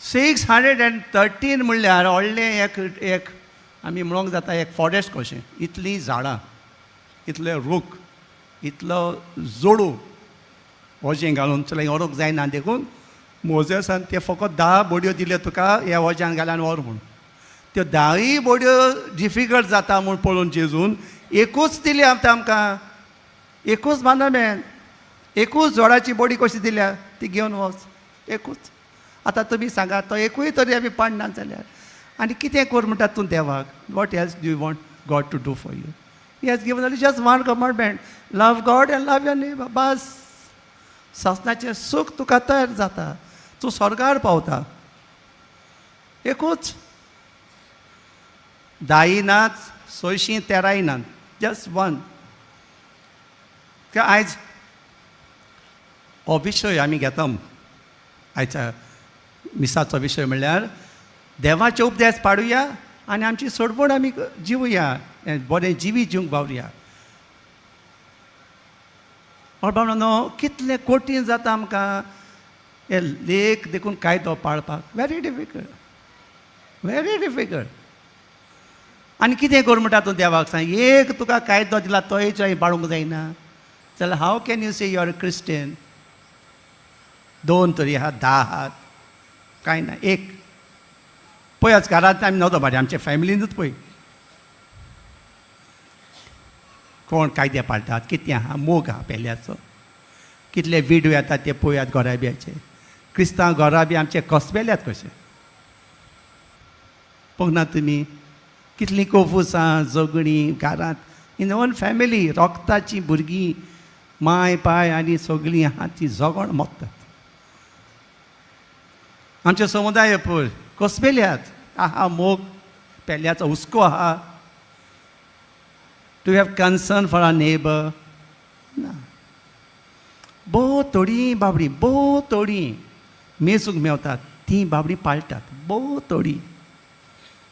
613 म्हणल्यार व्हडलें एक एक आमी म्हणूंक जाता एक फॉरेस्ट कशें. इतलीं झाडां, इतले रूख, इतलो जोडू वजें घालून चल व्हरूंक जायना. देखून मोजेसान ते फकत 10 बडयो दिल्यो तुका ह्या वज्यान घाल्यान व्हर म्हूण. त्यो 10 बडयो डिफिकल्ट जाता म्हूण पळोवन जेजून एकूच दिली आतां आमकां, एकूच मानमेन, एकूच जोडाची बडी कशी दिल्या ती घेवन वच, एकूच. आतां तुमी सांगा तो एकूय तरी आमी पाडना जाल्यार आनी कितें कर म्हणटा तूं देवाक? What else do you want God to do for you? He has given only just one commandment, love God and love your neighbour. बस सासणाचें सूख तुका तयार जाता, तूं स्वर्गार पावता. एकूच, 10 नात, 613 नात, जस्ट वन. आयज हो विशय आमी घेता. आयच्या मिसाचो विशय म्हणल्यार देवाचे उपदेश पाडुया आनी आमची सोडवण आमी जिवया, बरें जिवीत जिवंक वावरुया. बाबांनो, कितलें कठीण जाता आमकां हे लेख देखून कायदो पाळपाक. Very difficult, very difficult. आनी कितें कर म्हणटा तूं देवाक सांग? एक तुका कायदो दिला तोय हांवें पाळूंक जायना जाल्यार how can you say you are a Christian? 2 तरी आहात, 10 आहात, कांय ना. एक पळयाच घरांत आमी नदो मारी आमच्या फॅमिलीनूच पळय कोण कायदे पाळटात, कितें आहा, मोग आहा पेल्याचो, कितले विडो येतात ते पळयात घराब्याचे. क्रिस्तांव घराबी आमचे कसबेल्यात कशे पळोवना तुमी, कितलीं कोफुसां झगडीं घरांत, इन वन फॅमिली रोगताचीं भुरगीं माय पाय आनी सगळीं आहा ती झगड मोगतात. आमचे समुदाय पळय कसबेल्यात आहा, मोग पेल्याचो हुस्को आहा. To have concern for our neighbour ना. भोव थोडीं बाबडीं, भोव थोडीं मेजूंक मेवतात तीं बाबडीं पाळटात, भोव थोडीं.